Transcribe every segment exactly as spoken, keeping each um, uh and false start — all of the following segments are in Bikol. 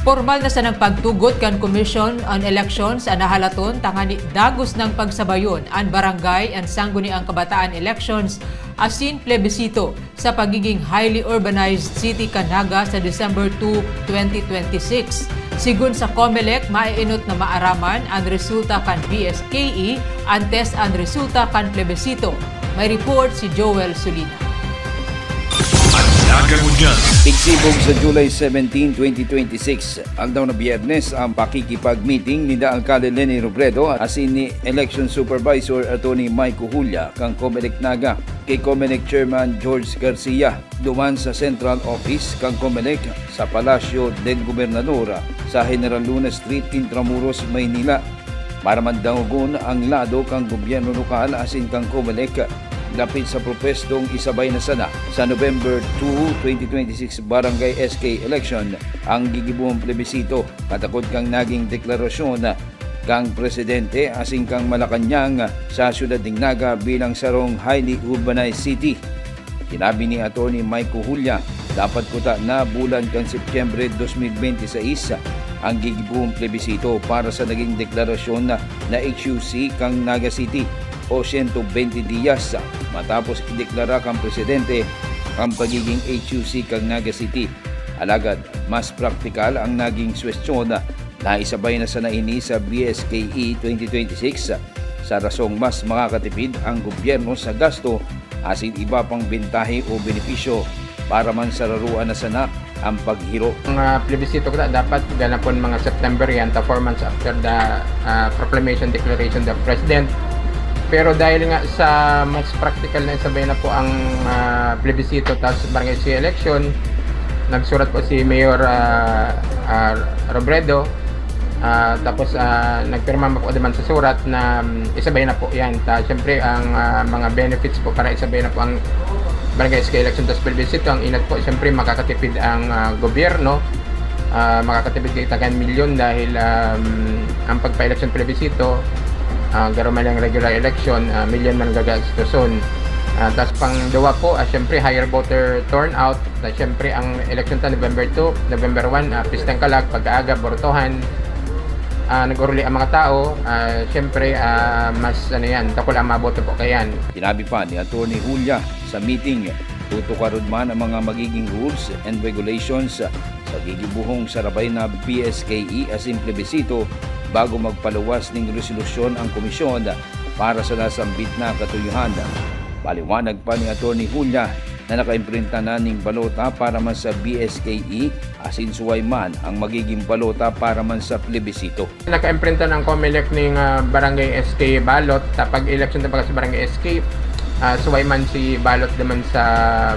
Pormal na sanang pagtugot kan Commission on Elections an nahalaton tangani dagos nang pagsabayon an barangay, an Sangguniang Kabataan elections asin plebisito sa pagiging highly urbanized city kan Naga sa December two, twenty twenty-six. Sigon sa Comelec, maeenot na maaraman an resulta kan B S K E antes an resulta kan plebisito. May report si Joel Solina. An Naga Ngunyan. Pigsibog sa July seventeen, twenty twenty-six, aldaw na Biyernes, ang pakikipag-meeting ninda Alkalde Leni Robredo asin ni Election Supervisor Attorney Mike Ojulia kan Comelec Naga kay Comelec Chairman George Garcia duman sa Central Office kan Comelec sa Palasyo del Gobernador sa General Luna Street, Intramuros, Maynila. Para mandangogon ang lado kan gobyerno lokal asin kan Comelec, dapit sa propwestong isabay na sana sa November two, twenty twenty-six Barangay S K election ang gigibohong plebisito, katakod kan naging deklarasyon kan presidente asin kan Malacañang sa siyudad nin Naga bilang sarong highly urbanized city. Sinabi ni Attorney Mike Ojulia, dapat kuta na bulan kan Setyembre dos mil bente seis ang gigibohong plebisito para sa naging deklarasyon na, na H U C kan Naga City o siyento bente diyas matapos ideklara kan presidente ang pagiging H U C kan Naga City. Alagad mas praktikal ang naging suwestyon na isabay na sana ini sa B S K E twenty twenty-six, sa rasong mas makakatipid ang gobyerno sa gasto asin iba pang bentahe o benepisyo para mansararoan na sana ang paghiro. Ang, ah, plebisito kita dapat ganapon mga September yan, ta four months after the, ah, proclamation declaration of the president. Pero dahil nga sa mas practical na isabay na po ang, ah, plebisito tapos barangay C election, nagsurat po si Mayor, ah, ah, Robredo, ah, tapos, ah, nagpirma po naman sa surat na, mm, isabay na po yan. Ta, siyempre, ang, ah, mga benefits po para isabay na po ang barangay S K election tas plebisito, ang inot po, siyempre, makakatipid ang, ah, gobyerno. Ah, makakatipid kita kan milyon dahil, um, ang pagpa-election plebisito, ah, garo man lang regular election, ah, milyon man gagastuson. Ah, tas pang duwa po, ah, siyempre, higher voter turnout. Na siyempre, ang election ta November two, November one, ah, Pistang Kalag, pag-aaga, borotohan. Ah, nag-oruli ang mga tao, ah, siyempre, ah, mas ano yan, dakul ang maboto po kayan. Sinabi pa ni Attorney Ojulia, sa meeting, tutukaron man ang mga magiging rules and regulations sa gigibohong sarabay na B S K E asin plebisito bago magpaluwas ning resolusyon ang komisyon para sa nasambit na katuyohan. Paliwanag pa ni Attorney Ojulia na nakaimprenta na ning balota para man sa B S K E asin suway man ang magiging balota para man sa plebisito. Nakaimprenta ng Comelec ning, ah, barangay S K ballot. Sa pag-election ta baga sa barangay S K, ah, suway man si ballot naman sa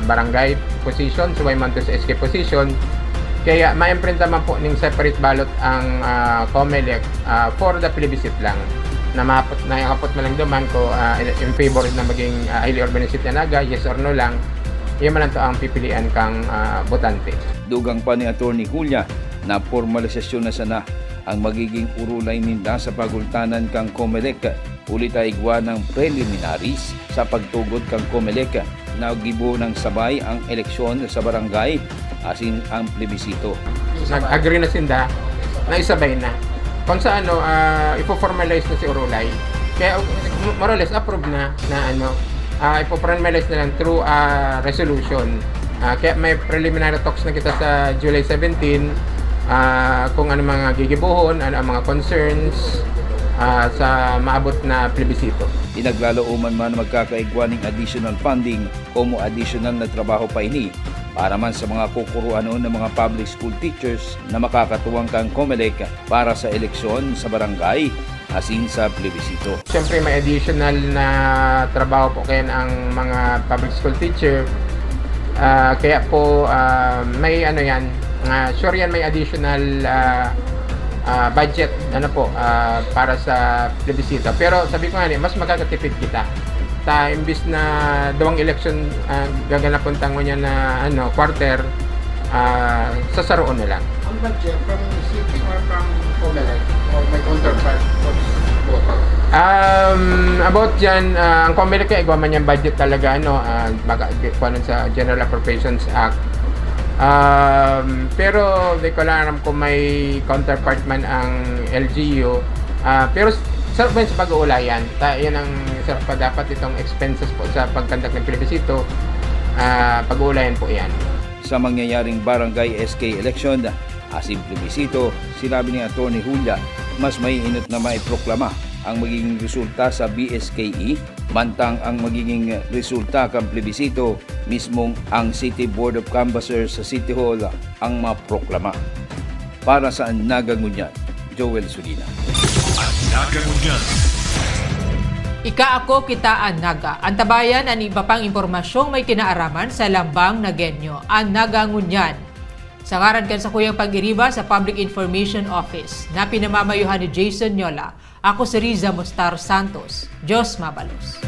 barangay position, suway man to sa S K position. Kaya maimprenta man po ning separate ballot ang, ah, Comelec, ah, for the plebiscite lang. Na mahapot, na hapot man lang duman ko, ah, in favor na maging, ah, highly urbanized city na Naga, yes or no lang. Iyan man lang to ang pipilian kang, ah, botante. Dugang pa ni Attorney Ojulia na pormalisasyon na sana ang magiging urulay ninda sa pagultanan kan Comelec, huli ta igwa nang preliminaries sa pagtugot kan Comelec na gibo nang sabay ang eleksyon sa barangay asin ang plebisito. Nag-agree na sinda na isabay na. Kung sa ano, ah, ipo-formalize na si urulay. Kaya, more or less, approve na, na ano, ah, ipo-formalize na lang through, ah, resolution. Ah, kaya may preliminary talks na kita sa July seventeen, ah, kung ano mga gigibohon, ano ang mga concerns, ah, sa maabot na plebisito. Pinaglalooman man magkakaigwa ning additional funding o mo additional na trabaho pa ini para man sa mga kukuruanon ng mga public school teachers na makakatuwang kan Comelec para sa eleksyon sa barangay asin sa plebisito. Siyempre, may additional na trabaho po kayan ang mga public school teacher. Ah, kaya po, ah, may ano yan, ah, sure yan, may additional, ah, ah, budget, ano po, ah, para sa plebisito. Pero sabi ko nga ni, mas makakatipid kita. Ta, imbis na duwang eleksyon, ah, gaganapon ta ngunyan na, ano, quarter, ah, sasaroon na lang. Ang budget, from city or from Comelec? Or may counterpart? Both? Um, about dyan, ah, ang Comelec kaya igwa man yung budget talaga, ano, ah, baga, kuha nun sa General Appropriations Act. Um, pero di ko lang alam kung may counterpart man ang L G U. Ah, pero s-, sa, sa pag-uulayan, ta, yan ang sa, pa, dapat itong expenses po sa pag-conduct ng plebisito, ah, pag-uulayan po yan. Sa mangyayaring barangay S K election, asin plebisito, sinabi ni Attorney Julia, mas maiinot na maiproklama ang magiging resulta sa B S K E, mantang ang magiging resulta kan plebisito mismong ang City Board of Canvassers sa City Hall ang maproklama. Para sa Naga Ngunyan, Joel Sulina. Naga Ngunyan. Ika, ako, kita, an Naga. Antabayan an iba pang impormasyong may kinaaraman sa Lambang Nagenyo, an Naga Ngunyan. Sa ngaran kan sakuyang pag-iriba sa Public Information Office na pinamamayohan ni Jason Nyola, ako si Riza Mustar Santos. Diyos mabalos.